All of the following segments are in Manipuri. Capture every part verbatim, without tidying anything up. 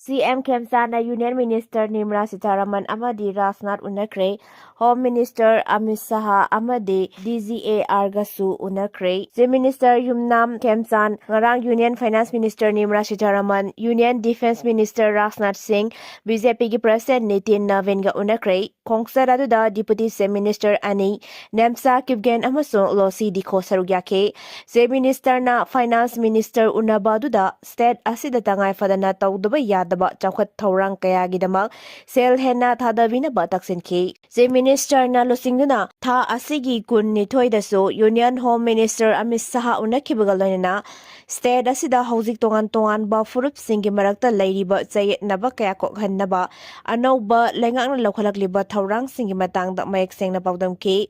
ꯁꯤ M ꯈꯦꯝꯆꯥꯟꯅ Union Minister Nirmala Sitharaman ꯑꯃꯗꯤ ꯔꯥꯖꯅꯥꯊ ꯎꯅꯈ꯭ꯔꯦ꯫ Home Minister ꯑꯃꯤꯠ ꯁꯥꯍ ꯑꯃꯗꯤ ꯗꯤ ꯖꯤ ꯑꯦ ꯑꯥꯔꯒꯁꯨ ꯎꯅꯈ꯭ꯔꯦ꯫ Chief Minister ꯌꯨꯝꯅꯥꯝ ꯈꯦꯝꯆꯥꯟ ꯉꯔꯥꯡ Union Finance Minister Nirmala Sitharaman, Union Defence Minister Rajnath ꯁꯤꯡ, ꯕꯤ ꯖꯦ ꯄꯤꯒꯤ President ꯅꯤꯇꯤꯟ ꯅꯕꯤꯟꯒ ꯎꯅꯈ꯭ꯔꯦ꯫ ꯈꯣꯡꯆꯠ ꯑꯗꯨꯗ Deputy Chief Minister ꯑꯅꯤ, ꯅꯦꯝꯁꯥ ꯀꯤꯞꯒꯦꯟ ꯑꯃꯁꯨꯡ ꯂꯣꯁꯤ ꯗꯤꯈꯣ ꯁꯔꯨꯛ ꯌꯥꯈꯤ꯫ Chief Ministerꯅ Finance Minister ꯎꯅꯕ ꯑꯗꯨꯗ state ꯑꯁꯤꯗ ꯇꯉꯥꯏ ꯐꯗꯅ ꯇꯧꯗꯕ ꯌꯥꯗꯕ ꯆꯥꯎꯈꯠ ꯊꯧꯔꯥꯡ ꯀꯌꯥꯒꯤꯗꯃꯛ ꯁꯦꯜ ꯍꯦꯟꯅ ꯊꯥꯗꯕꯤꯅꯕ ꯇꯛꯁꯤꯟꯈꯤ꯫ Chief Ministerꯅ ꯂꯨꯆꯤꯡꯗꯨꯅ ꯊꯥ ꯑꯁꯤꯒꯤ ꯀꯨꯟꯅꯤꯊꯣꯏꯗꯁꯨ Union Home Minister Amit Shah ꯎꯅꯈꯤꯕꯒ ꯂꯣꯏꯅꯅ state ꯑꯁꯤꯗ ꯍꯧꯖꯤꯛ ꯇꯣꯉꯥꯟ ꯇꯣꯉꯥꯟꯕ ꯐꯨꯔꯨꯞꯁꯤꯡꯒꯤ ꯃꯔꯛꯇ ꯂꯩꯔꯤꯕ ꯆꯌꯦꯠꯅꯕ ꯀꯌꯥ ꯀꯣꯛꯍꯟꯅꯕ ꯑꯅꯧꯕ ꯂꯩꯉꯥꯛꯅ ꯂꯧꯈꯠꯂꯛꯂꯤꯕ ꯊꯧꯔꯥꯡꯁꯤꯡꯒꯤ ꯃꯇꯥꯡꯗ ꯃꯌꯦꯛ ꯁꯦꯡꯅ ꯄꯥꯎꯗꯝꯈꯤ꯫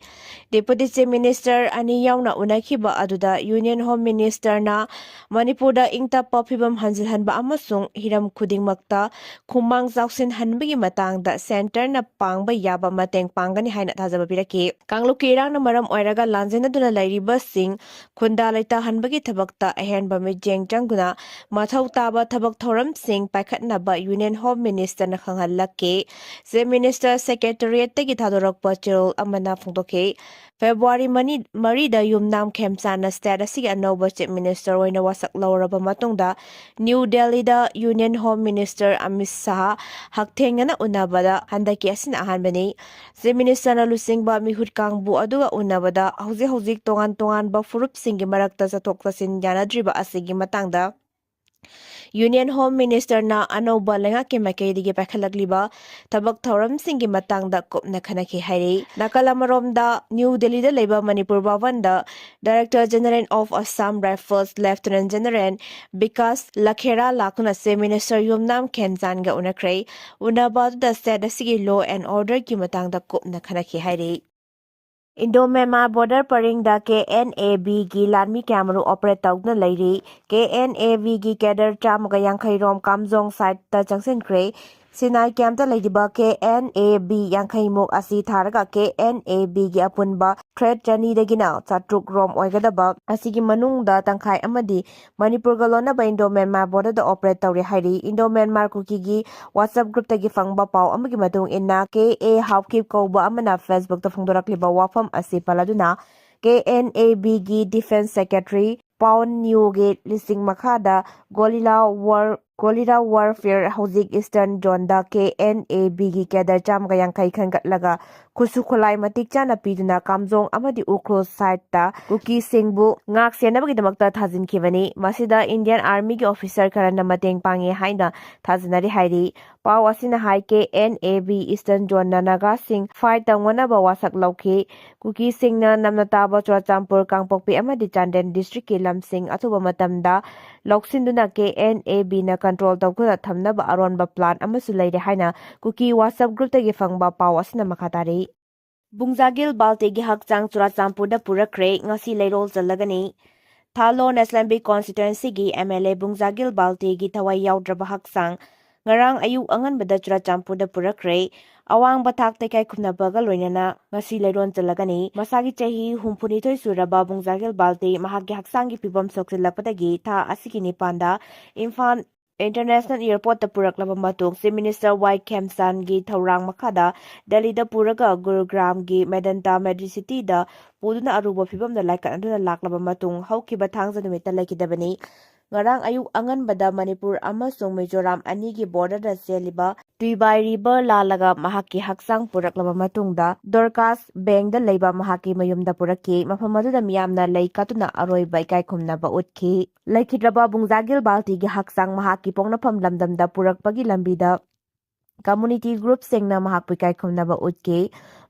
Deputy Chief Minister ꯑꯅꯤ ꯌꯥꯎꯅ ꯎꯅꯈꯤꯕ ꯑꯗꯨꯗ Union Home Ministerꯅ ꯃꯅꯤꯄꯨꯔꯗ ꯏꯪ ꯇꯞꯄ ꯐꯤꯕꯝ ꯍꯟꯖꯤꯜꯍꯟꯕ ꯑꯃꯁꯨꯡ ꯍꯤꯔꯝ ꯈꯨꯗꯤꯡꯃꯛꯇ ꯈꯨꯃꯥꯡ ꯆꯥꯎꯁꯤꯟꯍꯟꯕꯒꯤ ꯃꯇꯥꯡꯗ centreꯅ ꯄꯥꯡꯕ ꯌꯥꯕ ꯃꯇꯦꯡ ꯄꯥꯡꯒꯅꯤ ꯍꯥꯏꯅ ꯊꯥꯖꯕ ꯄꯤꯔꯛꯈꯤ꯫ ꯀꯥꯡꯂꯨꯞꯀꯤ ꯏꯔꯥꯡꯅ ꯃꯔꯝ ꯑꯣꯏꯔꯒ ꯂꯥꯟꯖꯦꯟꯅꯗꯨꯅ ꯂꯩꯔꯤꯕꯁꯤꯡ ꯈꯨꯟꯗꯥ ꯂꯩꯇꯥꯍꯟꯕꯒꯤ ꯊꯕꯛꯇ ꯑꯍꯦꯟꯕ ꯃꯤꯠꯌꯦꯡ ꯆꯪꯗꯨꯅ ꯃꯊꯧ ꯇꯥꯕ ꯊꯕꯛ ꯊꯧꯔꯝꯁꯤꯡ ꯄꯥꯏꯈꯠꯅꯕ Union Home Ministerꯅ ꯈꯪꯍꯜꯂꯛꯈꯤ꯫ Chief Minister Secretariatꯇꯒꯤ ꯊꯥꯗꯣꯔꯛꯄ ꯆꯦꯔꯣꯜ ꯑꯃꯅ ꯐꯣꯡꯗꯣꯛꯈꯤ꯫ February ꯃꯅꯤ, ꯃꯔꯤꯗ ꯌꯨꯝꯅꯥꯝ ꯈꯦꯝꯆꯥꯟꯅ state ꯑꯁꯤꯒꯤ ꯑꯅꯧꯕ Chief Minister ꯑꯣꯏꯅ ꯋꯥꯁꯛ ꯂꯧꯔꯕ ꯃꯇꯨꯡꯗ, New Delhiꯗ Union Home Minister Amit Shah ꯍꯛꯊꯦꯡꯅꯅ ꯎꯅꯕꯗ ꯍꯟꯗꯛꯀꯤ ꯑꯁꯤꯅ ꯑꯍꯥꯟꯕꯅꯤ꯫ Chief Ministerꯅ ꯂꯨꯆꯤꯡꯕ ꯃꯤꯍꯨꯠ ꯀꯥꯡꯕꯨ ꯑꯗꯨꯒ ꯎꯅꯕꯗ ꯍꯧꯖꯤꯛ ꯍꯧꯖꯤꯛ ꯇꯣꯉꯥꯟ ꯇꯣꯉꯥꯟꯕ ꯐꯨꯔꯨꯞꯁꯤꯡꯒꯤ ꯃꯔꯛꯇ ꯆꯠꯊꯣꯛ ꯆꯠꯁꯤꯟ ꯌꯥꯅꯗ꯭ꯔꯤꯕ ꯑꯁꯤꯒꯤ ꯃꯇꯥꯡꯗ Union Home Ministerꯅ ꯑꯅꯧꯕ ꯂꯩꯉꯥꯛꯀꯤ ꯃꯥꯏꯀꯩꯗꯒꯤ ꯄꯥꯏꯈꯠꯂꯛꯂꯤꯕ ꯊꯕꯛ ꯊꯧꯔꯝꯁꯤꯡꯒꯤ ꯃꯇꯥꯡꯗ ꯀꯨꯞꯅ ꯈꯟꯅꯈꯤ ꯍꯥꯏꯔꯤ꯫ ꯅꯥꯀꯜ ꯑꯃꯔꯣꯝꯗ, New Delhiꯗ ꯂꯩꯕ Manipur ꯚꯕꯟꯗ Director General of Assam Rifles Lieutenant General Vikas ꯂꯈꯦꯔꯥ ꯂꯥꯛꯇꯨꯅ Chief Minister ꯌꯨꯝꯅꯥꯝ ꯈꯦꯝꯆꯥꯟꯒ ꯎꯅꯈ꯭ꯔꯦ꯫ ꯎꯅꯕ ꯑꯗꯨꯗ state ꯑꯁꯤꯒꯤ law and orderꯒꯤ ꯃꯇꯥꯡꯗ ꯀꯨꯞꯅ ꯈꯟꯅꯈꯤ ꯍꯥꯏꯔꯤ꯫ Indo-Myanmar border ꯄꯔꯤꯡꯗ K N A ꯕꯤꯒꯤ ꯂꯥꯟꯃꯤ ꯀꯌꯥꯃꯔꯨꯝ operate ꯇꯧꯗꯨꯅ ꯂꯩꯔꯤ꯫ ꯀꯦ ꯑꯦꯟ ꯑꯦ ꯕꯤꯒꯤ cadre ꯆꯥꯝꯃꯒ ꯌꯥꯡꯈꯩ ꯔꯣꯝ ꯀꯥꯝꯖꯣꯡ sideꯇ ꯆꯪꯁꯤꯟꯈ꯭ꯔꯦ꯫ ꯁꯤꯅꯥꯏ ꯀꯦꯝꯞꯇ ꯂꯩꯔꯤꯕ ꯀꯦ ꯑꯦꯟ ꯑꯦ ꯕꯤ ꯌꯥꯡꯈꯩ ꯃꯨꯛ ꯑꯁꯤ ꯊꯥꯔꯒ ꯀꯦ ꯑꯦꯟ ꯑꯦ ꯕꯤꯒꯤ ꯑꯄꯨꯟꯕ ꯊ꯭ꯔꯦꯠ ꯆꯅꯤꯗꯒꯤꯅ ꯆꯥꯇ꯭ꯔꯨꯛ ꯔꯣꯝ ꯑꯣꯏꯒꯗꯕ ꯑꯁꯤꯒꯤ ꯃꯅꯨꯡꯗ ꯇꯪꯈꯥꯏ ꯑꯃꯗꯤ ꯃꯅꯤꯄꯨꯔꯒ ꯂꯣꯟꯅꯕ ꯏꯟꯗꯣ ꯃ꯭ꯌꯥꯟꯃꯥꯔ ꯕꯣꯔꯗꯔꯗ ꯑꯣꯄꯔꯦꯠ ꯇꯧꯔꯤ ꯍꯥꯏꯔꯤ꯫ ꯏꯟꯗꯣ ꯃ꯭ꯌꯥꯟꯃꯥꯔ ꯀꯨꯀꯤꯒꯤ WhatsApp ꯒ꯭ꯔꯨꯞꯇꯒꯤ ꯐꯪꯕ ꯄꯥꯎ ꯑꯃꯒꯤ ꯃꯇꯨꯡ ꯏꯟꯅ, ꯀꯦ ꯑꯦ ꯍꯥꯎꯀꯤꯞ ꯀꯧꯕ ꯑꯃꯅ Facebook ꯇ ꯐꯣꯡꯗꯣꯔꯛꯂꯤꯕ ꯋꯥꯐꯝ ꯑꯁꯤ ꯄꯜꯂꯗꯨꯅ, ꯀꯦ ꯑꯦꯟ ꯑꯦ ꯕꯤꯒꯤ ꯗꯤꯐꯦꯟꯁ ꯁꯦꯀ꯭ꯔꯦꯇꯔꯤ ꯄꯥꯎꯟ ꯅ꯭ꯌꯨꯒꯤ ꯂꯤꯁꯤꯡ ꯃꯈꯥꯗ ꯒꯣꯂꯤꯂꯥ ꯋꯥꯔ ꯒꯣꯂꯤꯂꯥ ꯋꯥꯔꯐꯤꯌꯔ ꯍꯧꯖꯤꯛ ꯏꯁꯇꯔꯟ ꯖꯣꯟꯗ ꯀꯦ ꯑꯦꯟ ꯑꯦ ꯕꯤꯒꯤ ꯀꯦꯗꯔ ꯆꯥꯝꯃꯒ ꯌꯥꯡꯈꯩ ꯈꯟꯒꯠꯂꯒ ꯈꯨꯠꯁꯨ ꯈꯨꯠꯂꯥꯏ ꯃꯇꯤꯛ ꯆꯥꯅ ꯄꯤꯗꯨꯅ ꯀꯥꯝꯖꯣꯡ ꯑꯃꯗꯤ ꯎꯈ꯭ꯔꯨꯜ ꯁꯥꯏꯠꯇ ꯀꯨꯀꯤꯁꯤꯡꯕꯨ ꯉꯥꯛ ꯁꯦꯟꯅꯕꯒꯤꯗꯃꯛꯇ ꯊꯥꯖꯤꯟꯈꯤꯕꯅꯤ꯫ ꯃꯁꯤꯗ ꯏꯟꯗꯤꯌꯟ ꯑꯥꯔꯃꯤꯒꯤ ꯑꯣꯐꯤꯁꯔ ꯈꯔꯅ ꯃꯇꯦꯡ ꯄꯥꯡꯉꯦ ꯍꯥꯏꯅ ꯊꯥꯖꯅꯔꯤ ꯍꯥꯏꯔꯤ꯫ ꯄꯥꯎ ꯑꯁꯤꯅ ꯍꯥꯏ, K N A B eastern ꯖꯣꯟꯅ ꯅꯥꯒꯥꯁꯤꯡ ꯐꯥꯏꯠ ꯇꯧꯅꯅꯕ ꯋꯥꯁꯛ ꯂꯧꯈꯤ꯫ ꯀꯨꯀꯤꯁꯤꯡꯅ ꯅꯝꯅ ꯇꯥꯕ ꯆꯨꯔꯥꯆꯥꯟꯄꯨꯔ, ꯀꯥꯡꯄꯣꯛꯄꯤ ꯑꯃꯗꯤ ꯆꯥꯟꯗꯦꯜ ꯗꯤꯁꯇ꯭ꯔꯤꯛꯀꯤ ꯂꯝꯁꯤꯡ ꯑꯊꯨꯕ ꯃꯇꯝꯗ ꯂꯧꯁꯤꯟꯗꯨꯅ ꯀꯦ ꯑꯦꯟ ꯑꯦ ꯕꯤꯅ ꯀꯟꯇ꯭ꯔꯣꯜ ꯇꯧꯗꯨꯅ ꯊꯝꯅꯕ ꯑꯔꯣꯟꯕ ꯄ꯭ꯂꯥꯟ ꯑꯃꯁꯨ ꯂꯩꯔꯦ ꯍꯥꯏꯅ ꯀꯨꯀꯤ WhatsApp ꯒ꯭ꯔꯨꯞꯇꯒꯤ ꯐꯪꯕ ꯄꯥꯎ ꯑꯁꯤꯅ ꯃꯈꯥ ꯇꯥꯔꯤ꯫ ꯕꯨꯡꯖꯥꯒꯤꯜ ꯕꯥꯜꯇꯦꯒꯤ ꯍꯛꯆꯥꯡ ꯆꯨꯔꯥꯆꯥꯟꯄꯨꯔꯗ ꯄꯨꯔꯛꯈ꯭ꯔꯦ, ꯉꯁꯤ ꯂꯩꯔꯣꯜ ꯆꯜꯂꯒꯅꯤ꯫ ꯊꯥꯂꯣꯟ ꯑꯦꯁꯦꯝꯕ꯭ꯂꯤ ꯀꯣꯟꯁꯇꯤꯇ꯭ꯋꯦꯟꯁꯤꯒꯤ ꯑꯦꯝ ꯑꯦꯜ ꯑꯦ ꯕꯨꯡꯖꯥꯒꯤꯜ ꯕꯥꯜꯇꯦꯒꯤ ꯊꯋꯥꯏ ꯌꯥꯎꯗ꯭ꯔꯕ ꯍꯛꯆꯥꯡ ꯉꯔꯥꯡ ꯑꯌꯨꯛ ꯑꯉꯟꯕꯗ ꯆꯨꯔꯥꯆꯥꯟꯄꯨꯔꯗ ꯄꯨꯔꯛꯈ꯭ꯔꯦ꯫ ꯑꯋꯥꯡꯕ ꯊꯥꯛꯇ ꯏꯀꯥꯏ ꯈꯨꯝꯅꯕꯒ ꯂꯣꯏꯅꯅ ꯉꯁꯤ ꯂꯩꯔꯣꯟ ꯆꯜꯂꯒꯅꯤ꯫ ꯃꯁꯥꯒꯤ ꯆꯍꯤ ꯍꯨꯝꯐꯨꯅꯤꯊꯣꯏ ꯁꯨꯔꯕ ꯕꯨꯡꯖꯥꯒꯤꯜ ꯕꯥꯜꯇꯦ ꯃꯍꯥꯛꯀꯤ ꯍꯛꯆꯥꯡꯒꯤ ꯐꯤꯕꯝ ꯁꯣꯛꯆꯤꯜꯂꯛꯄꯗꯒꯤ ꯊꯥ ꯑꯁꯤꯒꯤ ꯅꯤꯄꯥꯟꯗ ꯏꯝꯐꯥꯜ ꯏꯟꯇꯔꯅꯦꯁꯅꯦꯜ ꯑꯦꯌꯔꯄꯣꯔꯠꯇ ꯄꯨꯔꯛꯂꯕ ꯃꯇꯨꯡ ꯆꯤꯐ ꯃꯤꯅꯤꯁꯇꯔ ꯋꯥꯏ ꯈꯦꯝꯆꯥꯟꯒꯤ ꯊꯧꯔꯥꯡ ꯃꯈꯥꯗ ꯗꯦꯜꯂꯤꯗ ꯄꯨꯔꯒ ꯒꯨꯔꯨꯒ꯭ꯔꯥꯝꯒꯤ ꯃꯦꯗꯟꯇꯥ ꯃꯦꯗꯤꯁꯤꯇꯤꯗ ꯄꯨꯗꯨꯅ ꯑꯔꯨꯕ ꯐꯤꯕꯝꯗ ꯂꯥꯏꯀꯠꯅꯗꯨꯅ ꯂꯥꯛꯂꯕ ꯃꯇꯨꯡ ꯍꯧꯈꯤꯕ ꯊꯥꯡꯖ ꯅꯨꯃꯤꯠꯇ ꯂꯩꯈꯤꯗꯕꯅꯤ꯫ ꯉꯔꯥꯡ ꯑꯌꯨꯛ ꯑꯉꯟꯕꯗ ꯃꯅꯤꯄꯨꯔ ꯑꯃꯁꯨꯡ ꯃꯤꯖꯣꯔꯥꯝ ꯑꯅꯤꯒꯤ ꯕꯣꯔꯗꯔꯗ ꯆꯦꯜꯂꯤꯕ ꯇꯨꯏꯕꯥꯏ ꯔꯤꯚꯔ ꯂꯥꯜꯂꯒ ꯃꯍꯥꯛꯀꯤ ꯍꯛꯆꯥꯡ ꯄꯨꯔꯛꯂꯕ ꯃꯇꯨꯡꯗ ꯗꯣꯔꯀꯥꯁ ꯕꯦꯡꯗ ꯂꯩꯕ ꯃꯍꯥꯛꯀꯤ ꯃꯌꯨꯝꯗ ꯄꯨꯔꯛꯈꯤ꯫ ꯃꯐꯝ ꯑꯗꯨꯗ ꯃꯤꯌꯥꯝꯅ ꯂꯩ ꯀꯠꯇꯨꯅ ꯑꯔꯣꯏꯕ ꯏꯀꯥꯏ ꯈꯨꯝꯅꯕ ꯎꯠꯈꯤ꯫ ꯂꯩꯈꯤꯗ꯭ꯔꯕ ꯕꯨꯡꯖꯥꯒꯤꯜ ꯕꯥꯜꯇꯤꯒꯤ ꯍꯛꯆꯥꯡ ꯃꯍꯥꯛꯀꯤ ꯄꯣꯛꯅꯐꯝ ꯂꯝꯗꯝꯗ ꯄꯨꯔꯛꯄꯒꯤ ꯂꯝꯕꯤꯗ ꯀꯝꯃꯨꯅꯤꯇꯤ ꯒ꯭ꯔꯨꯞꯁꯤꯡꯅ ꯃꯍꯥꯛꯄꯨ ꯏꯀꯥꯏ ꯈꯨꯝꯅꯕ ꯎꯠꯈꯤ꯫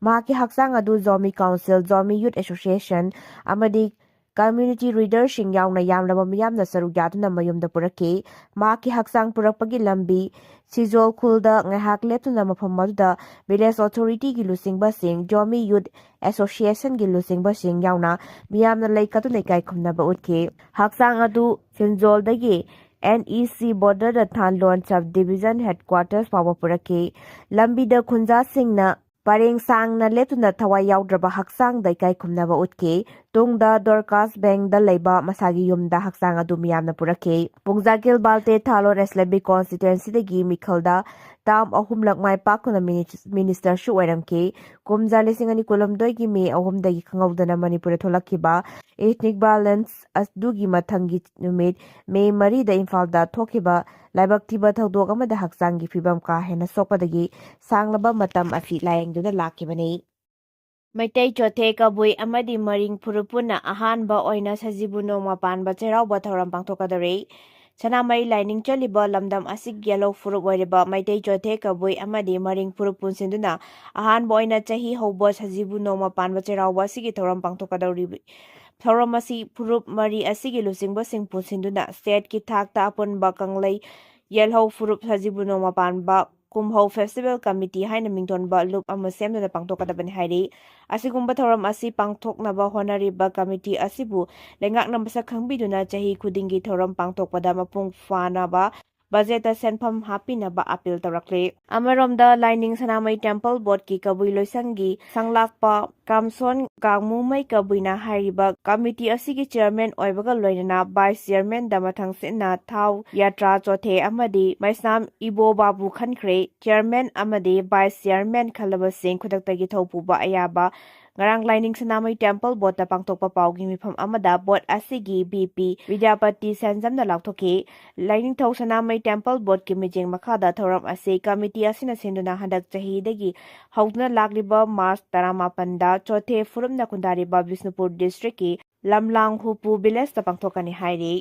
ꯃꯍꯥꯛꯀꯤ ꯍꯛꯆꯥꯡ ꯑꯗꯨ ꯖꯣꯃꯤ ꯀꯥꯎꯟꯁꯤꯜ, ꯖꯣꯃꯤ ꯌꯨꯠ ꯑꯦꯁꯣꯁꯤꯌꯦꯁꯟ ꯑꯃꯗꯤ ꯀꯝꯃ꯭ꯌꯨꯅꯤꯇꯤ ꯂꯤꯗꯔꯁꯤꯡ ꯌꯥꯎꯅ ꯌꯥꯝꯂꯕ ꯃꯤꯌꯥꯝꯅ ꯁꯔꯨꯛ ꯌꯥꯗꯨꯅ ꯃꯌꯨꯝꯗ ꯄꯨꯔꯛꯈꯤ꯫ ꯃꯍꯥꯛꯀꯤ ꯍꯛꯆꯥꯡ ꯄꯨꯔꯛꯄꯒꯤ ꯂꯝꯕꯤ ꯁꯤꯖꯣꯜ ꯈꯨꯜꯗ ꯉꯥꯏꯍꯥꯛ ꯂꯦꯞꯇꯨꯅ ꯃꯐꯝ ꯑꯗꯨꯗ ꯚꯤꯂꯦꯖ ꯑꯣꯊꯣꯔꯤꯇꯤꯒꯤ ꯂꯨꯆꯤꯡꯕꯁꯤꯡ, ꯖꯣꯃꯤ ꯌꯨꯠ ꯑꯦꯁꯣꯁꯤꯌꯦꯁꯟꯒꯤ ꯂꯨꯆꯤꯡꯕꯁꯤꯡ ꯌꯥꯎꯅ ꯃꯤꯌꯥꯝꯅ ꯂꯩ ꯀꯠꯇꯨꯅ ꯏꯀꯥꯏ ꯈꯨꯝꯅꯕ ꯎꯠꯈꯤ꯫ ꯍꯛꯆꯥꯡ ꯑꯗꯨ ꯁꯤꯟꯖꯣꯜꯗꯒꯤ NEC border ꯗ ꯊꯥꯟꯂꯣꯟ sub division headquarters ꯐꯥꯎꯕ ꯄꯨꯔꯛꯈꯤ꯫ ꯂꯝꯕꯤꯗ ꯈꯨꯟꯖꯥꯁꯤꯡꯅ ꯄꯔꯦꯡ ꯁꯥꯡꯅ ꯂꯦꯞꯇꯨꯅ ꯊꯋꯥꯏ ꯌꯥꯎꯗ꯭ꯔꯕ ꯍꯛꯆꯥꯡꯗ ꯏꯀꯥꯏ ꯈꯨꯝꯅꯕ ꯎꯠꯈꯤ꯫ ꯇꯨꯡꯗ ꯗꯣꯔꯀꯥꯁ ꯕꯦꯡꯗ ꯂꯩꯕ ꯃꯁꯥꯒꯤ ꯌꯨꯝꯗ ꯍꯛꯆꯥꯡ ꯑꯗꯨ ꯃꯤꯌꯥꯝꯅ ꯄꯨꯔꯛꯈꯤ꯫ ꯄꯨꯡꯖꯥꯀꯤꯜ ꯕꯥꯜꯇꯦ ꯊꯥꯂꯣꯟ Assembly Constituency ꯗꯒꯤ ꯃꯤꯈꯜꯗ term ꯑꯍꯨꯝꯂꯛ ꯃꯥꯏ ꯄꯥꯛꯇꯨꯅ ꯃꯤꯅꯤ-, minister ꯁꯨ ꯑꯣꯏꯔꯝꯈꯤ꯫ ꯀꯨꯝꯖꯥ ꯂꯤꯁꯤꯡ ꯑꯅꯤ ꯀꯨꯟꯍꯨꯝꯗꯣꯏꯒꯤ May ꯑꯍꯨꯝꯗꯒꯤ ꯈꯪꯍꯧꯗꯅ ꯃꯅꯤꯄꯨꯔꯗ ꯊꯣꯛꯂꯛꯈꯤꯕ ethnic violence ꯑꯗꯨꯒꯤ ꯃꯊꯪꯒꯤ ꯅꯨꯃꯤꯠ May ꯃꯔꯤꯗ ꯏꯝꯐꯥꯜꯗ ꯊꯣꯛꯈꯤꯕ ꯂꯥꯏꯕꯛ ꯊꯤꯕ ꯊꯧꯗꯣꯛ ꯑꯃꯗ ꯍꯛꯆꯥꯡꯒꯤ ꯐꯤꯕꯝ ꯀꯥ ꯍꯦꯟꯅ ꯁꯣꯛꯄꯗꯒꯤ ꯁꯥꯡꯂꯕ ꯃꯇꯝ ꯑꯁꯤ ꯂꯥꯌꯦꯡꯗꯨꯅ ꯂꯥꯛꯈꯤꯕꯅꯤ꯫ ꯃꯩꯇꯩ ꯆꯣꯊꯦ ꯀꯕꯨꯏ ꯑꯃꯗꯤ ꯃꯔꯤꯡ ꯐꯨꯔꯨꯞ ꯄꯨꯟꯅ ꯑꯍꯥꯟꯕ ꯑꯣꯏꯅ ꯁꯖꯤꯕꯨ ꯅꯣꯡꯃ ꯄꯥꯟꯕ ꯆꯩꯔꯥꯎꯕ ꯊꯧꯔꯝ ꯄꯥꯡꯊꯣꯛꯀꯗꯧꯔꯤ꯫ ꯁꯅꯥꯃꯍꯤ ꯂꯥꯏꯅꯤꯡ ꯆꯠꯂꯤꯕ ꯂꯝꯗꯝ ꯑꯁꯤꯒꯤ ꯌꯦꯜꯍꯧ ꯐꯨꯔꯨꯞ ꯑꯣꯏꯔꯤꯕ ꯃꯩꯇꯩ ꯆꯣꯊꯦ ꯀꯕꯨꯏ ꯑꯃꯗꯤ ꯃꯔꯤꯡ ꯐꯨꯔꯨꯞ ꯄꯨꯟꯁꯤꯟꯗꯨꯅ ꯑꯍꯥꯟꯕ ꯑꯣꯏꯅ ꯆꯍꯤ ꯍꯧꯕ ꯁꯖꯤꯕꯨ ꯅꯣꯡꯃ ꯄꯥꯟꯕ ꯆꯩꯔꯥꯎꯕ ꯑꯁꯤꯒꯤ ꯊꯧꯔꯝ ꯄꯥꯡꯊꯣꯛꯀꯗꯧꯔꯤ꯫ ꯊꯧꯔꯝ ꯑꯁꯤ ꯐꯨꯔꯨꯞ ꯃꯔꯤ ꯑꯁꯤꯒꯤ ꯂꯨꯆꯤꯡꯕꯁꯤꯡ ꯄꯨꯟꯁꯤꯟꯗꯨꯅ state ꯀꯤ ꯊꯥꯛꯇ ꯑꯄꯨꯟꯕ ꯀꯪꯂꯩ ꯌꯦꯜꯍꯧ ꯐꯨꯔꯨꯞ ꯁꯖꯤꯕꯨ ꯅꯣꯡꯃ ꯄꯥꯟꯕ ꯀꯨꯝꯍꯧ festival committee ꯍꯥꯏꯅ ꯃꯤꯡꯊꯣꯟꯕ ꯂꯨꯞ ꯑꯃ ꯁꯦꯝꯗꯨꯅ ꯄꯥꯡꯊꯣꯛꯀꯗꯕꯅꯤ ꯍꯥꯏꯔꯤ꯫ ꯑꯁꯤꯒꯨꯝꯕ ꯊꯧꯔꯝ ꯑꯁꯤ ꯄꯥꯡꯊꯣꯛꯅꯕ ꯍꯣꯠꯅꯔꯤꯕ committee ꯑꯁꯤꯕꯨ ꯂꯩꯉꯥꯛꯅ ꯃꯁꯛ ꯈꯪꯕꯤꯗꯨꯅ ꯆꯍꯤ ꯈꯨꯗꯤꯡꯒꯤ ꯊꯧꯔꯝ ꯄꯥꯡꯊꯣꯛꯄꯗ ꯃꯄꯨꯡ ꯐꯥꯅꯕ budget ꯇ ꯁꯦꯟꯐꯝ ꯍꯥꯞꯄꯤꯅꯕ appeal ꯇꯧꯔꯛꯂꯤ꯫ ꯑꯃꯔꯣꯝꯗ ꯂꯥꯏꯅꯤꯡ ꯁꯅꯥꯃꯍꯤ temple board ꯀꯤ ꯀꯕꯨꯏ ꯂꯣꯏꯁꯪꯒꯤ ꯁꯪꯂꯥꯛꯄ ꯀꯥꯝꯁꯣꯟ ꯀꯥꯡꯃꯨꯃꯩ ꯀꯕꯨꯏꯅ ꯍꯥꯏꯔꯤꯕ committee ꯑꯁꯤꯒꯤ chairman ꯑꯣꯏꯕꯒ ꯂꯣꯏꯅꯅ vice chairman ꯗ ꯃꯊꯪꯁꯤꯠꯅ ꯊꯥꯎ ꯌꯥꯇ꯭ꯔꯥ ꯆꯣꯊꯦ ꯑꯃꯗꯤ ꯃꯩꯁꯅꯥꯝ ꯏꯕꯣ ꯕꯥꯕꯨ ꯈꯟꯈ꯭ꯔꯦ꯫ Chairman ꯑꯃꯗꯤ vice chairman ꯈꯜꯂꯕꯁꯤꯡ ꯈꯨꯗꯛꯇꯒꯤ ꯊꯧ ꯄꯨꯕ ꯑꯌꯥꯕ ꯉꯔꯥꯡ ꯂꯥꯏꯅꯤꯡ ꯁꯅꯥꯃꯍꯤ temple board ꯇ ꯄꯥꯡꯊꯣꯛꯄ ꯄꯥꯎꯒꯤ ꯃꯤꯐꯝ ꯑꯃꯗ board ꯑꯁꯤꯒꯤ V P ꯕꯤꯗ꯭ꯌꯥꯄꯇꯤ ꯁꯦꯟꯖꯝꯅ ꯂꯥꯎꯊꯣꯛꯈꯤ꯫ ꯂꯥꯏꯅꯤꯡꯊꯧ ꯁꯅꯥꯃꯍꯤ temple board ꯀꯤ ꯃꯤꯠꯌꯦꯡ ꯃꯈꯥꯗ ꯊꯧꯔꯝ ꯑꯁꯤ committee ꯑꯁꯤꯅ ꯁꯤꯟꯗꯨꯅ ꯍꯟꯗꯛ ꯆꯍꯤꯗꯒꯤ ꯍꯧꯗꯨꯅ ꯂꯥꯛꯂꯤꯕ March ꯇꯔꯥꯃꯥꯄꯟꯗ ꯆꯣꯊꯦ ꯐꯨꯔꯨꯞꯅ ꯈꯨꯟꯗꯥꯔꯤꯕ ꯕꯤꯁꯅꯨꯄꯨꯔ district ꯀꯤ ꯂꯝꯂꯥꯡ ꯍꯨꯄꯨ village ꯇ ꯄꯥꯡꯊꯣꯛꯀꯅꯤ ꯍꯥꯏꯔꯤ꯫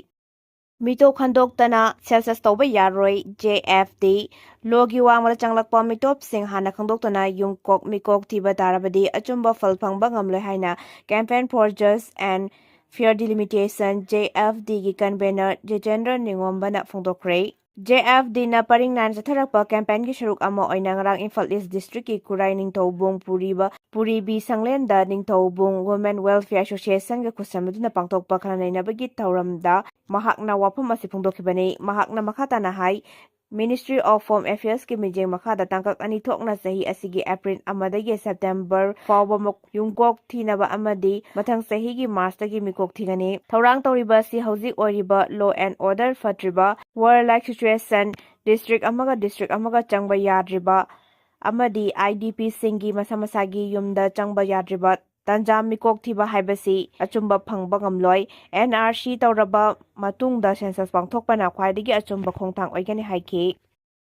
ꯃꯤꯇꯣꯞ ꯈꯟꯗꯣꯛꯇꯅ census ꯇꯧꯕ ꯌꯥꯔꯣꯏ, J F D꯫ Law ꯒꯤ ꯋꯥꯡꯃꯗ ꯆꯪꯂꯛꯄ ꯃꯤꯇꯣꯞꯁꯤꯡ ꯍꯥꯟꯅ ꯈꯪꯗꯣꯛꯇꯨꯅ ꯌꯨꯝꯀꯣꯛ ꯃꯤꯀꯣꯛ ꯊꯤꯕ ꯇꯥꯔꯕꯗꯤ ꯑꯆꯨꯝꯕ ꯐꯜ ꯐꯪꯕ ꯉꯝꯂꯣꯏ ꯍꯥꯏꯅ Campaign for Just and Fair Delimitation, J F D ꯒꯤ convener Jitendra ꯅꯤꯉꯣꯝꯕꯅ ꯐꯣꯡꯗꯣꯛꯈ꯭ꯔꯦ꯫ J F D ꯅ ꯄꯔꯤꯡ ꯅꯥꯏꯅ ꯆꯠꯊꯔꯛꯄ campaign ꯒꯤ ꯁꯔꯨꯛ ꯑꯃ ꯑꯣꯏꯅ ꯉꯔꯥꯡ ꯏꯝꯐꯥꯜ East district ꯀꯤ ꯈꯨꯔꯥꯏ ꯅꯤꯡꯊꯧꯕꯣꯡ ꯄꯨꯔꯤꯕ ꯄꯨꯔꯤꯕꯤ ꯁꯪꯂꯦꯟꯗ ꯅꯤꯡꯊꯧꯕꯨꯡ Women Welfare Associationꯒ ꯈꯨꯠꯁꯝꯅꯗꯨꯅ ꯄꯥꯡꯊꯣꯛꯄ ꯈꯟꯅ ꯅꯩꯅꯕꯒꯤ ꯊꯧꯔꯝꯗ ꯃꯍꯥꯛꯅ ꯋꯥꯐꯝ ꯑꯁꯤ ꯐꯣꯡꯗꯣꯛꯈꯤꯕꯅꯤ꯫ ꯃꯍꯥꯛꯅ ꯃꯈꯥ ꯇꯥꯅ ꯍꯥꯏ, Ministry of Home Affairsꯀꯤ ꯃꯤꯠꯌꯦꯡ ꯃꯈꯥꯗ ꯇꯥꯡꯀꯛ ꯑꯅꯤ ꯊꯣꯛꯅ ꯆꯍꯤ ꯑꯁꯤꯒꯤ April ꯑꯃꯗꯒꯤ September ꯐꯥꯎꯕ ꯃꯨꯛ ꯌꯨꯝꯀꯣꯛ ꯊꯤꯅꯕ ꯑꯃꯗꯤ ꯃꯊꯪ ꯆꯍꯤꯒꯤ Marchꯇꯒꯤ ꯃꯤꯀꯣꯛ ꯊꯤꯒꯅꯤ꯫ ꯊꯧꯔꯥꯡ ꯇꯧꯔꯤꯕ ꯑꯁꯤ ꯍꯧꯖꯤꯛ ꯑꯣꯏꯔꯤꯕ law and order ꯐꯠꯇ꯭ꯔꯤꯕ, warlike situation, district ꯑꯃꯒ district ꯑꯃꯒ ꯆꯪꯕ ꯌꯥꯗ꯭ꯔꯤꯕ ꯑꯃꯗꯤ IDPꯁꯤꯡꯒꯤ ꯃꯁꯥ ꯃꯁꯥꯒꯤ ꯌꯨꯝꯗ ꯆꯪꯕ ꯌꯥꯗ꯭ꯔꯤꯕ ꯇꯥꯟꯖꯥ ꯃꯤꯀꯣꯛ ꯊꯤꯕ ꯍꯥꯏꯕꯁꯤ ꯑꯆꯨꯝꯕ ꯐꯪꯕ ꯉꯝꯂꯣꯏ꯫ NRC ꯇꯧꯔꯕ ꯃꯇꯨꯡꯗ census ꯄꯥꯡꯊꯣꯛꯄꯅ ꯈ꯭ꯋꯥꯏꯗꯒꯤ ꯑꯆꯨꯝꯕ ꯈꯣꯡꯊꯥꯡ ꯑꯣꯏꯒꯅꯤ ꯍꯥꯏꯈꯤ꯫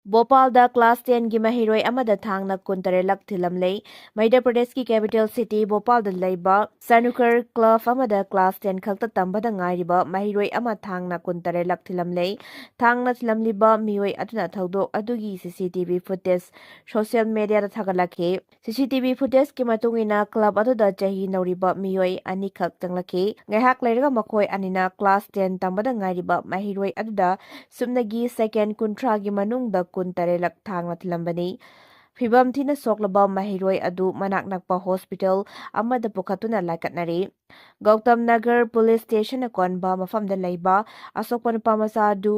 ꯚꯣꯄꯥꯜꯗ class tenꯒꯤ ꯃꯍꯩꯔꯣꯏ ꯑꯃꯗ ꯊꯥꯡꯅ ꯀꯨꯟꯇꯔꯦꯠ ꯂꯛ ꯊꯤꯜꯂꯝꯂꯦ꯫ ꯃꯙ꯭ꯌ ꯄ꯭ꯔꯗꯦꯁꯀꯤ capital city ꯚꯣꯄꯥꯜꯗ ꯂꯩꯕ Sanukar Club ꯑꯃꯗ class ten ꯈꯛꯇ ꯇꯝꯕꯗ ꯉꯥꯏꯔꯤꯕ ꯃꯍꯩꯔꯣꯏ ꯑꯃ ꯊꯥꯡꯅ ꯀꯨꯟꯇꯔꯦꯠ ꯂꯛ ꯊꯤꯜꯂꯝꯂꯦ꯫ ꯊꯥꯡꯅ ꯊꯤꯜꯂꯝꯂꯤꯕ ꯃꯤꯑꯣꯏ ꯑꯗꯨꯅ ꯊꯧꯗꯣꯛ ꯑꯗꯨꯒꯤ CCTV footage social mediaꯗ ꯊꯥꯒꯠꯂꯛꯈꯤ꯫ CCTV footageꯀꯤ ꯃꯇꯨꯡ ꯏꯟꯅ club ꯑꯗꯨꯗ ꯆꯍꯤ ꯅꯧꯔꯤꯕ ꯃꯤꯑꯣꯏ ꯑꯅꯤꯈꯛ ꯆꯪꯂꯛꯈꯤ꯫ ꯉꯥꯏꯍꯥꯛ ꯂꯩꯔꯒ ꯃꯈꯣꯏ ꯑꯅꯤꯅ class ten ꯇꯝꯕꯗ ꯉꯥꯏꯔꯤꯕ ꯃꯍꯩꯔꯣꯏ ꯑꯗꯨꯗ ꯁꯨꯞꯅꯒꯤ second ꯀꯨꯟꯊ꯭ꯔꯥꯒꯤ ꯃꯅꯨꯡꯗ ꯀꯨꯟꯇꯔꯦꯠ ꯂꯛ ꯊꯥꯡꯅ ꯊꯤꯜꯂꯝꯕꯅꯤ꯫ ꯐꯤꯚꯝ ꯊꯤꯅ ꯁꯣꯛꯂꯕ ꯃꯍꯩꯔꯣꯏ ꯑꯗꯨ ꯃꯅꯥꯛ ꯅꯛꯄ hospital ꯑꯃꯗ ꯄꯨꯈꯠꯇꯨꯅ ꯂꯥꯏꯀꯠꯅꯔꯤ꯫ Gautam Nagar Police Stationꯅ ꯀꯣꯟꯕ ꯃꯐꯝꯗ ꯂꯩꯕ ꯑꯁꯣꯛꯄ ꯅꯨꯄꯥ ꯃꯆꯥ ꯑꯗꯨ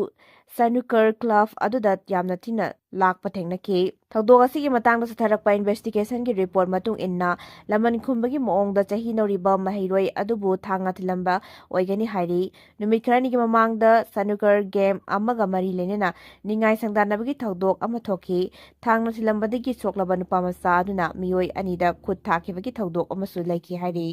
Sanukar Club ꯑꯗꯨꯗ ꯌꯥꯝꯅ ꯊꯤꯅ ꯂꯥꯛꯄ ꯊꯦꯡꯅꯈꯤ꯫ ꯊꯧꯗꯣꯛ ꯑꯁꯤꯒꯤ ꯃꯇꯥꯡꯗ ꯆꯠꯊꯔꯛꯄ investigationꯒꯤ report ꯃꯇꯨꯡ ꯏꯟꯅ, ꯂꯃꯟ ꯈꯨꯝꯕꯒꯤ ꯃꯑꯣꯡꯗ ꯆꯍꯤ ꯅꯧꯔꯤꯕ ꯃꯍꯩꯔꯣꯏ ꯑꯗꯨꯕꯨ ꯊꯥꯡꯅ ꯊꯤꯜꯂꯝꯕ ꯑꯣꯏꯒꯅꯤ ꯍꯥꯏꯔꯤ꯫ ꯅꯨꯃꯤꯠ ꯈꯔꯅꯤꯒꯤ ꯃꯃꯥꯡꯗ Sanukar game ꯑꯃꯒ ꯃꯔꯤ ꯂꯩꯅꯅ ꯅꯤꯡꯉꯥꯏ ꯁꯪꯗꯥꯟꯅꯕꯒꯤ ꯊꯧꯗꯣꯛ ꯑꯃ ꯊꯣꯛꯈꯤ꯫ ꯊꯥꯡꯅ ꯊꯤꯜꯂꯝꯕꯗꯒꯤ ꯁꯣꯛꯂꯕ ꯅꯨꯄꯥ ꯃꯆꯥ ꯑꯗꯨꯅ ꯃꯤꯑꯣꯏ ꯑꯅꯤꯗ ꯈꯨꯠ ꯊꯥꯈꯤꯕꯒꯤ ꯊꯧꯗꯣꯛ ꯑꯃꯁꯨ ꯂꯩꯈꯤ ꯍꯥꯏꯔꯤ꯫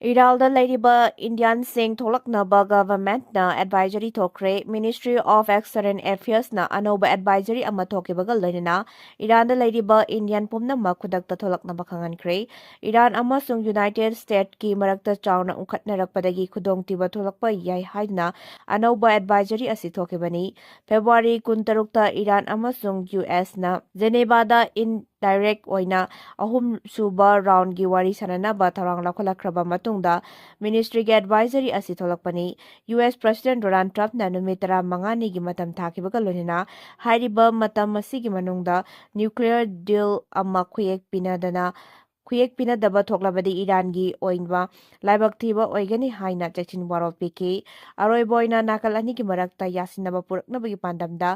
ꯏꯔꯥꯜꯗ ꯂꯩꯔꯤꯕ Indianꯁꯤꯡ ꯊꯣꯛꯂꯛꯅꯕ governmentꯅ advisory ꯊꯣꯛꯈ꯭ꯔꯦ꯫ Ministry of External Affairsꯅ ꯑꯅꯧꯕ advisory ꯑꯃ ꯊꯣꯛꯈꯤꯕꯒ ꯂꯣꯏꯅꯅ ꯏꯔꯥꯟꯗ ꯂꯩꯔꯤꯕ Indian ꯄꯨꯝꯅꯃꯛ ꯈꯨꯗꯛꯇ ꯊꯣꯛꯂꯛꯅꯕ ꯈꯪꯍꯟꯈ꯭ꯔꯦ꯫ ꯏꯔꯥꯟ ꯑꯃꯁꯨꯡ United Statesꯀꯤ ꯃꯔꯛꯇ ꯆꯥꯎꯅ ꯎꯪꯈꯠꯅꯔꯛꯄꯗꯒꯤ ꯈꯨꯗꯣꯡꯊꯤꯕ ꯊꯣꯛꯂꯛꯄ ꯌꯥꯏ ꯍꯥꯏꯗꯨꯅ ꯑꯅꯧꯕ advisory ꯑꯁꯤ ꯊꯣꯛꯈꯤꯕꯅꯤ꯫ February ꯀꯨꯟꯇꯔꯨꯛꯇ ꯏꯔꯥꯟ ꯑꯃꯁꯨꯡ USꯅ Genevaꯗ indirect ꯑꯣꯏꯅ ꯑꯍꯨꯝꯁꯨꯕ roundꯒꯤ ꯋꯥꯔꯤ ꯁꯥꯟꯅꯅꯕ ꯊꯧꯔꯥꯡ ꯂꯧꯈꯠꯂꯛꯈ꯭ꯔꯕ ꯃꯇꯨꯡꯗ ministryꯒꯤ advisory ꯑꯁꯤ ꯊꯣꯛꯂꯛꯄꯅꯤ꯫ US President Donald Trumpꯅ ꯅꯨꯃꯤꯠ ꯇꯔꯥꯃꯉꯥꯅꯤꯒꯤ ꯃꯇꯝ ꯊꯥꯈꯤꯕꯒ ꯂꯣꯏꯅꯅ ꯍꯥꯏꯔꯤꯕ ꯃꯇꯝ ꯑꯁꯤꯒꯤ ꯃꯅꯨꯡꯗ nuclear deal ꯑꯃ ꯈꯨꯌꯦꯛ ꯄꯤꯅꯗꯅ ꯈꯨꯌꯦꯛ ꯄꯤꯅꯗꯕ ꯊꯣꯛꯂꯕꯗꯤ ꯏꯔꯥꯟꯒꯤ ꯑꯣꯏꯕ ꯂꯥꯏꯕꯛ ꯊꯤꯕ ꯑꯣꯏꯒꯅꯤ ꯍꯥꯏꯅ ꯆꯦꯛꯁꯤꯟ ꯋꯥꯔꯣꯜ ꯄꯤꯈꯤ꯫ ꯑꯔꯣꯏꯕ ꯑꯣꯏꯅ ꯅꯥꯀꯜ ꯑꯅꯤꯒꯤ ꯃꯔꯛꯇ ꯌꯥꯁꯤꯟꯅꯕ ꯄꯨꯔꯛꯅꯕꯒꯤ ꯄꯥꯟꯗꯝꯗ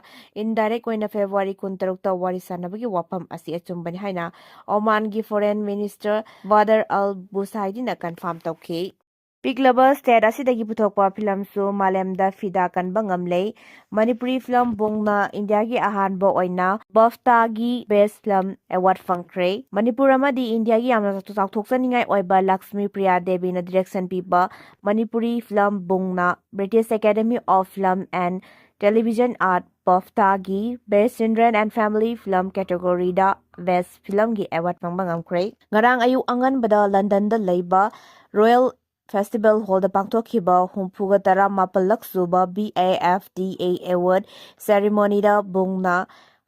indirect ꯑꯣꯏꯅ February ꯀꯨꯟꯇꯔꯨꯛꯇ ꯋꯥꯔꯤ ꯁꯥꯟꯅꯕꯒꯤ ꯋꯥꯐꯝ ꯑꯁꯤ ꯑꯆꯨꯝꯕꯅꯤ ꯍꯥꯏꯅ ꯑꯣꯃꯥꯟꯒꯤ Foreign Minister ꯕꯥꯗꯔ ꯑꯜ ꯕꯨꯁꯥꯏꯗꯤꯅ confirm ꯇꯧꯈꯤ꯫ ꯄꯤꯛꯂꯕ state ꯑꯁꯤꯗꯒꯤ ꯄꯨꯊꯣꯛꯄ ꯐꯤꯂꯝꯁꯨ ꯃꯥꯂꯦꯝꯗ ꯐꯤꯗꯥ ꯀꯟꯕ ꯉꯝꯂꯦ꯫ ꯃꯅꯤꯄꯨꯔꯤ ꯐꯤꯂꯝ ꯕꯨꯡꯅ ꯏꯟꯗꯤꯌꯥꯒꯤ ꯑꯍꯥꯟꯕ ꯑꯣꯏꯅ BAFTAꯒꯤ Best Film Award ꯐꯪꯈ꯭ꯔꯦ꯫ ꯃꯅꯤꯄꯨꯔ ꯑꯃꯗꯤ ꯏꯟꯗꯤꯌꯥꯒꯤ ꯌꯥꯝꯅ ꯆꯥꯎꯊꯣꯛꯆꯅꯤꯡꯉꯥꯏ ꯑꯣꯏꯕ ꯂꯛꯁꯃꯤ ꯄ꯭ꯔꯤꯌꯥ ꯗꯦꯕꯤꯅ direction ꯄꯤꯕ ꯃꯅꯤꯄꯨꯔꯤ ꯐꯤꯂꯝ ꯕꯨꯡꯅ British Academy of Film and Television Art, BAFTAꯒꯤ Best Children and Family Film categoryꯗ Best Filmꯒꯤ award ꯐꯪꯕ ꯉꯝꯈ꯭ꯔꯦ꯫ ꯉꯔꯥꯡ ꯑꯌꯨꯛ ꯑꯉꯟꯕꯗ ꯂꯟꯗꯟꯗ ꯂꯩꯕ Royal Festival Hallꯗ ꯄꯥꯡꯊꯣꯛꯈꯤꯕ ꯍꯨꯝꯐꯨꯒ ꯇꯔꯥ ꯃꯥꯄꯜꯂꯛ ꯁꯨꯕ BAFTA Award ceremonyꯗ ꯕꯨꯡꯅ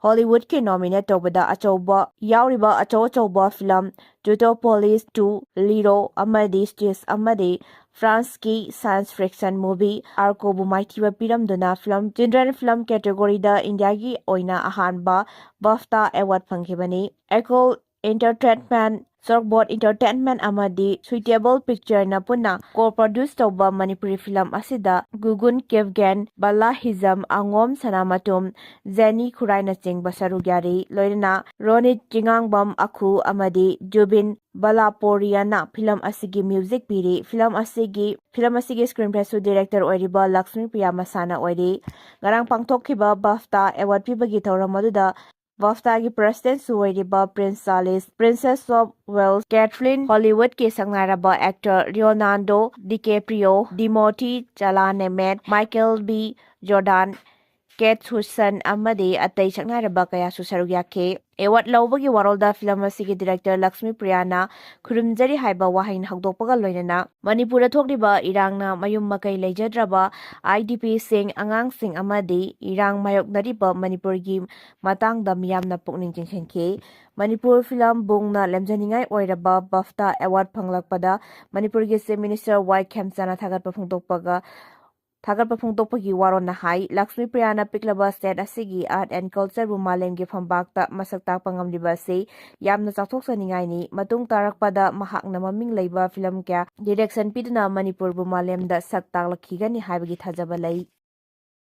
Hollywoodꯀꯤ nominate ꯇꯧꯕꯗ ꯑꯆꯧꯕ ꯌꯥꯎꯔꯤꯕ ꯑꯆꯧ ꯑꯆꯧꯕ ꯐꯤꯂꯝ Zootropolis two, Lero ꯑꯃꯗꯤ Stitch ꯑꯃꯗꯤ Franceꯀꯤ science fiction movie Arcoꯕꯨ ꯃꯥꯏꯊꯤꯕ ꯄꯤꯔꯝꯗꯨꯅ film, children film categoryꯗ ꯏꯟꯗꯤꯌꯥꯒꯤ ꯑꯣꯏꯅ ꯑꯍꯥꯟꯕ BAFTA award ꯐꯪꯈꯤꯕꯅꯤ꯫ Ecole Entertainment, Sorkbot Entertainment ꯑꯃꯗꯤ Suitable Pictureꯅ ꯄꯨꯟꯅ co-produce ꯇꯧꯕ ꯃꯅꯤꯄꯨꯔꯤ film ꯑꯁꯤꯗ ꯒꯨꯒꯨꯟ ꯀꯦꯞꯒꯦꯟ, ꯕꯂꯥ ꯍꯤꯖꯝ, ꯑꯉꯣꯝ ꯁꯅꯥꯃꯇꯨꯝ, ꯖꯦꯅꯤ ꯈꯨꯔꯥꯏꯅꯆꯤꯡꯕ ꯁꯔꯨꯛ ꯌꯥꯔꯤ꯫ ꯂꯣꯏꯅꯅ ꯔꯣꯅꯤꯠ ꯆꯤꯉꯥꯡꯕꯝ ꯑꯈꯨ ꯑꯃꯗꯤ ꯖꯨꯕꯤꯟ ꯕꯂꯥꯄꯣꯔꯤꯌꯥꯅ film ꯑꯁꯤꯒꯤ music ꯄꯤꯔꯤ꯫ Film ꯑꯁꯤꯒꯤ, film ꯑꯁꯤꯒꯤ screenplayꯁꯨ director ꯑꯣꯏꯔꯤꯕ ꯂꯛꯁꯃꯤ ꯄ꯭ꯔꯤꯌꯥ ꯃꯁꯥꯅ ꯑꯣꯏꯔꯤ꯫ ꯉꯔꯥꯡ ꯄꯥꯡꯊꯣꯛꯈꯤꯕ BAFTA award ꯄꯤꯕꯒꯤ ꯊꯧꯔꯝ ꯑꯗꯨꯗ BAFTAꯒꯤ presidentꯁꯨ ꯑꯣꯏꯔꯤꯕ Prince Charles, Princess of Wales, Catherine, Hollywoodꯀꯤ ꯁꯛꯅꯥꯏꯔꯕ actor Leonardo DiCaprio, Timothée Chalamet, Michael B Jordan, Kate Hudson ꯑꯃꯗꯤ ꯑꯇꯩ ꯁꯛꯅꯥꯏꯔꯕ ꯀꯌꯥꯁꯨ ꯁꯔꯨꯛ ꯌꯥꯈꯤ꯫ Award ꯂꯧꯕꯒꯤ ꯋꯥꯔꯣꯜꯗ film ꯑꯁꯤꯒꯤ director ꯂꯛꯁꯃꯤ ꯄ꯭ꯔꯤꯌꯥꯅ ꯈꯨꯔꯨꯝꯖꯔꯤ ꯍꯥꯏꯕ ꯋꯥꯍꯩꯅ ꯍꯧꯗꯣꯛꯄꯒ ꯂꯣꯏꯅꯅ ꯃꯅꯤꯄꯨꯔꯗ ꯊꯣꯛꯂꯤꯕ ꯏꯔꯥꯡꯅ ꯃꯌꯨꯝ ꯃꯀꯩ ꯂꯩꯖꯗ꯭ꯔꯕ IDPꯁꯤꯡ, ꯑꯉꯥꯡꯁꯤꯡ ꯑꯃꯗꯤ ꯏꯔꯥꯡ ꯃꯥꯌꯣꯛꯅꯔꯤꯕ ꯃꯅꯤꯄꯨꯔꯒꯤ ꯃꯇꯥꯡꯗ ꯃꯤꯌꯥꯝꯅ ꯄꯨꯛꯅꯤꯡ ꯆꯤꯡꯁꯤꯟꯈꯤ꯫ ꯃꯅꯤꯄꯨꯔ film ꯕꯨꯡꯅ ꯂꯦꯝꯖꯅꯤꯡꯉꯥꯏ ꯑꯣꯏꯔꯕ BAFTA award ꯐꯪꯂꯛꯄꯗ ꯃꯅꯤꯄꯨꯔꯒꯤ Chief Minister ꯋꯥꯏ ꯈꯦꯝꯆꯥꯅ ꯊꯥꯒꯠꯄ ꯐꯣꯡꯗꯣꯛꯄꯒ ꯊꯥꯒꯠꯄ ꯐꯣꯡꯗꯣꯛꯄꯒꯤ ꯋꯥꯔꯣꯜꯅ ꯍꯥꯏ, ꯂꯛꯁꯃꯤ ꯄ꯭ꯔꯤꯌꯥꯅ ꯄꯤꯛꯂꯕ state ꯑꯁꯤꯒꯤ art and cultureꯕꯨ ꯃꯥꯂꯦꯝꯒꯤ ꯐꯝꯄꯥꯛꯇ ꯃꯁꯛ ꯇꯥꯛꯄ ꯉꯝꯂꯤꯕ ꯑꯁꯤ ꯌꯥꯝꯅ ꯆꯥꯎꯊꯣꯛꯆꯅꯤꯡꯉꯥꯏꯅꯤ꯫ ꯃꯇꯨꯡ ꯇꯥꯔꯛꯄꯗ ꯃꯍꯥꯛꯅ ꯃꯃꯤꯡ ꯂꯩꯕ film ꯀꯌꯥ direction ꯄꯤꯗꯨꯅ ꯃꯅꯤꯄꯨꯔꯕꯨ ꯃꯥꯂꯦꯝꯗ ꯁꯛ ꯇꯥꯛꯂꯛꯈꯤꯒꯅꯤ ꯍꯥꯏꯕꯒꯤ ꯊꯥꯖꯕ ꯂꯩ꯫